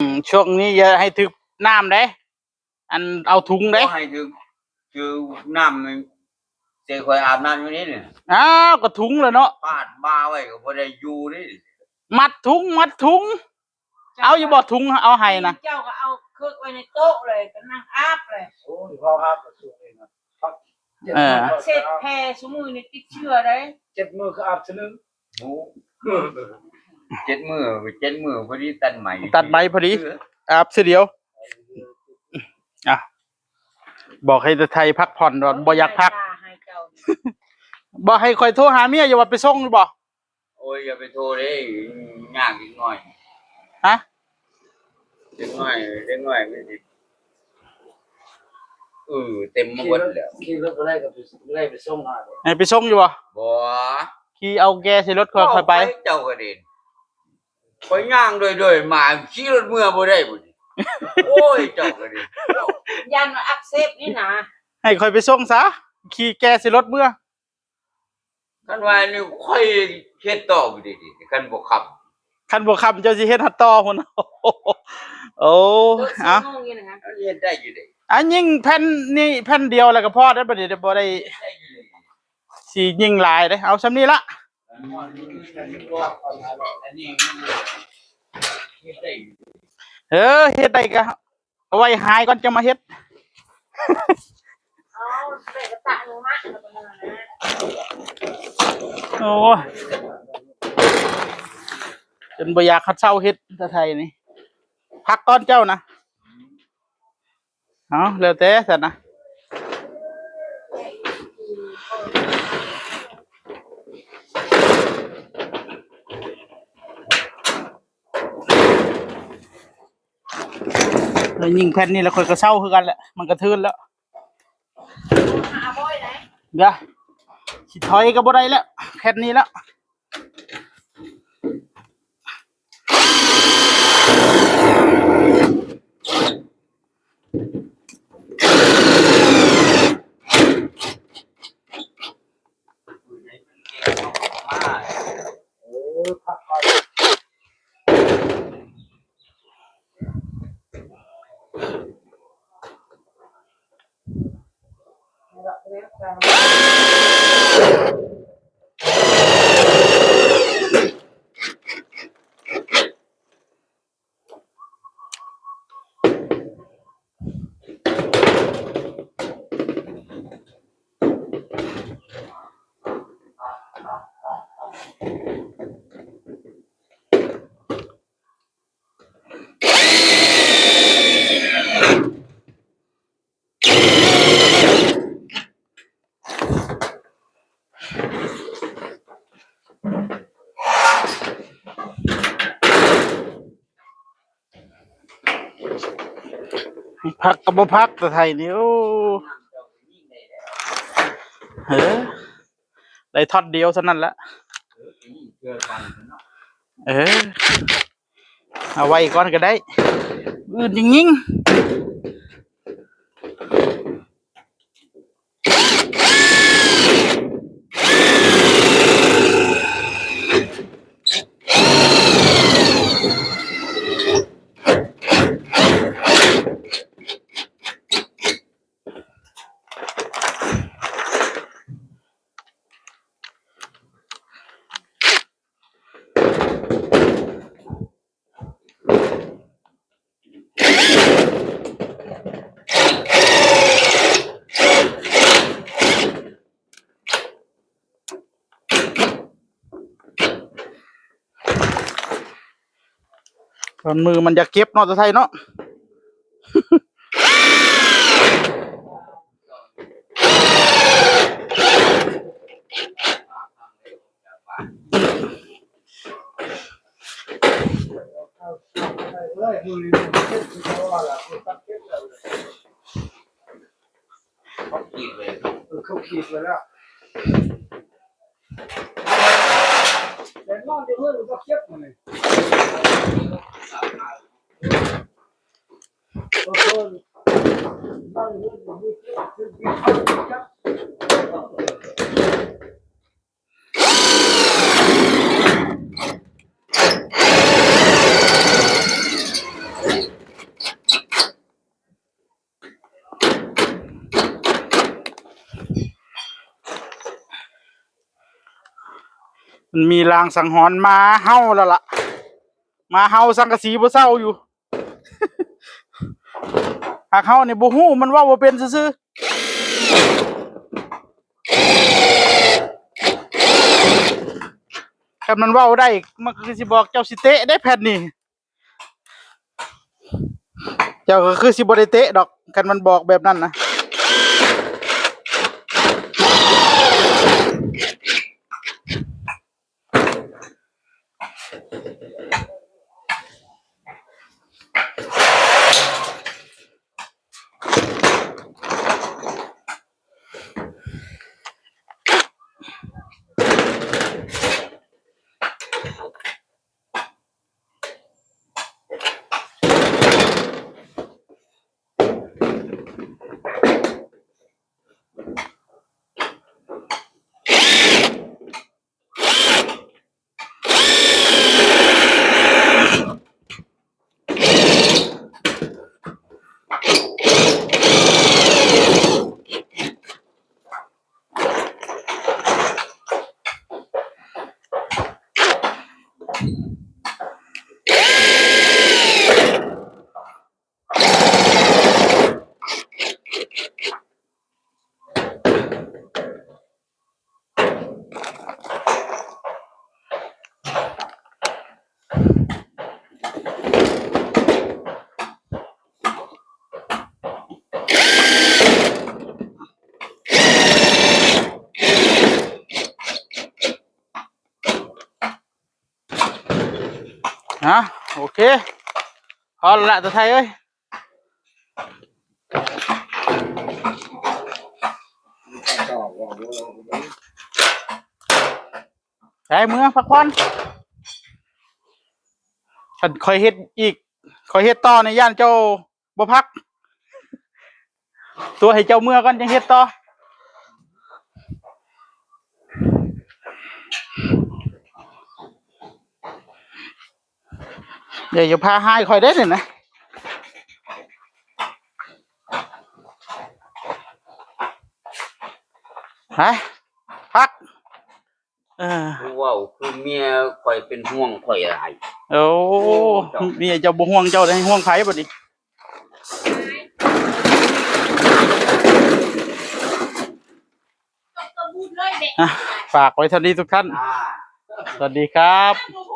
ມ ຊ່ວງນີ້ຢ່າໃຫ້ຖືກນ້ຳເດ້ ອັນເອົາທຸງເດ້ ບໍ່ໃຫ້ຖືກ ຖືກນ້ຳ ຊິຂ້ອຍອາບນ້ຳຢູ່ນີ້ນີ້ ອ້າວ ກໍທຸງແຫຼະເນາະ ພາດບ່າໄວ້ກໍບໍ່ໄດ້ຢູ່ນີ້ ມັດທຸງ ມັດທຸງ ເຈົ້າ ເອົາຢູ່ບໍ່ທຸງ ເອົາໃຫ້ນະ ເຈົ້າກໍເອົາເຄີກໄວ້ໃນໂຕະເລີຍ ກໍນັ່ງອາບເລີຍ ໂອ້ຍ ເວົ້າອາບກໍສຸກເອງນະ ເອີ ເຊັດແຜ່ຊຸມື້ນີ້ຕິດເຊື້ອໄດ໋ ເຈັດມື້ຄືອາບເທື່ອໜຶ່ງ ໂອ້ ເຈັດມື້ ເຈັດມື້ພໍດີຕັດໄໝ ຕັດໄໝພໍດີ ອາບເທື່ອດຽວ ອ່ະ ບອກໃຫ້ໄທພັກຜ່ອນ ບໍ່ຢາກພັກ ບໍ່ໃຫ້ຂ້ອຍໂທຫາເມຍຢູ່ວ່າໄປສົ່ງຢູ່ບໍ່? ໂອ້ຍ ຢ່າໄປໂທເດ້ ຍາກເດັກນ້ອຍ ຮະ? ເດັກນ້ອຍ ເດັກນ້ອຍມັນຊິ ເອີ ເຕັມມາເບິດແລ້ວ ຂີ່ລົດ ຂີ່ລົດບໍ່ໄດ້ກໍໄປ ບໍ່ໄດ້ໄປສົ່ງເອົາ ໃຫ້ໄປສົ່ງຢູ່ບໍ່? ບໍ່ ຂີ່ເອົາແກໃສ່ລົດຂ້ອຍ ຂ້ອຍໄປ ເຈົ້າກໍດີ ຂ້ອຍຍ່າງໂດຍໆມາ ຂີ່ລົດເມືອບໍ່ໄດ້ບໍ່ນີ້ ໂອ້ຍ ເຈົ້າກໍດີ ຢ້ານວ່າອັກເສບນີ້ນະ ໃຫ້ຂ້ອຍໄປສົ່ງຊະ ຂີ່ແກໃສ່ລົດເມືອ ຄັນວ່ານີ້ຂ້ອຍເຮັດຕໍ່ບໍ່ໄດ້ຕິ ຄັນບໍ່ຄ້ຳ ຄັນບໍ່ຄ້ຳເຈົ້າຊິເຮັດຮອດຕໍ່ພຸ້ນ ໂອ້ ເອີ ເອົາ ເຮັດໄດ້ຢູ່ເດ້ ອັນຍິງແຜ່ນນີ້ແຜ່ນດຽວແລ້ວກໍພໍແລ້ວ ບັດນີ້ບໍ່ໄດ້ ເຮັດໄດ້ຢູ່ເດ້ ຊິຍິງຫຼາຍເດ້ ເອົາສ່ຳນີ້ລະ ອັນນີ້ເຮັດໄດ້ຢູ່ ເອີ ເຮັດໄດ້ກໍ ເອົາໄວ້ຫາຍກ່ອນຈັ່ງມາເຮັດ ເອົາໃສ່ກະຕະໜູມາ ໂອ້ຍ ຈົນບໍ່ຢາກຄັດເຊົາເຮັດຕາໄທນີ້ ພັກກ່ອນເຈົ້ານະ ເອົາ ແລ້ວແຕ່ຊັ້ນນະ. ແລ້ວຍິງແຜ່ນນີ້ແລ້ວຂ້ອຍກໍເຊົາຄືກັນແຫຼະ ມັນກະເທີນແລ້ວ ດຽວ ຊິຖອຍກໍບໍ່ໄດ້ແລ້ວ ແຜ່ນນີ້ແລ້ວ. ພັກກໍບໍ່ພັກ ຕາໄທນີ້ ໂອ້ ເອີ ໄດ້ທ່ອນດຽວເທົ່ານັ້ນລະ ເອີ ເອົາໄວ້ກ່ອນກໍໄດ້ ມື້ອື່ນຈັ່ງຍິງ. ຕອນມືມັນຢາກເຈັບເນາະ ຕາໄທເນາະ. ເຂົາຂີດໄວ້ ເອີ ເຂົາຂີດໄວ້ແລ້ວ ແຕ່ນອນຢູ່ເຮືອນບໍ່ເຈັບມື້ນີ້ ເອີ ນອນຢູ່ເຮືອນບໍ່ເຈັບ ຄືບິດເຂົ້າຈັບ. ມີລາງສັງຫອນ ໝາເຫົ່າແລ້ວລະ ໝາເຫົ່າສັງກະສີບໍ່ເຊົາຢູ່. ຫາກເຮົານີ້ບໍ່ຮູ້ ມັນເວົ້າບໍ່ເປັນຊື່ໆ. ຄັນມັນເວົ້າໄດ້ ມັນກໍຄືຊິບອກເຈົ້າຊິເຕະເດ້ແຜ່ນນີ້. ເຈົ້າກໍຄືຊິບໍ່ໄດ້ເຕະດອກ ຄັນມັນບອກແບບນັ້ນນະ. ຮະ ໂອເຄ ພໍລະ ຕາໄທເອີຍ. ໄປເມືອພັກຜ່ອນ. ຄັນຂ້ອຍເຮັດອີກ ຂ້ອຍເຮັດຕໍ່ນີ້ ຢ້ານເຈົ້າບໍ່ພັກ. ຕົວະໃຫ້ເຈົ້າເມືອກ່ອນ ຈັ່ງເຮັດຕໍ່. ຢ່າ ຢ່າພາຮ້າຍຂ້ອຍເດ້ນີ້ນະ. ໄປ ພັກ. ເອີ ຜູ້ເວົ້າຄືເມຍຂ້ອຍເປັນຫ່ວງຂ້ອຍຫຼາຍ. ໂອ້ ເມຍເຈົ້າບໍ່ຫ່ວງເຈົ້າເດ້ ຫ່ວງໃຜບັດນີ້? ອ່ະ ຝາກໄວ້ເທົ່ານີ້ທຸກທ່ານ. ອ່າ ສະຫວັດດີຄັບ.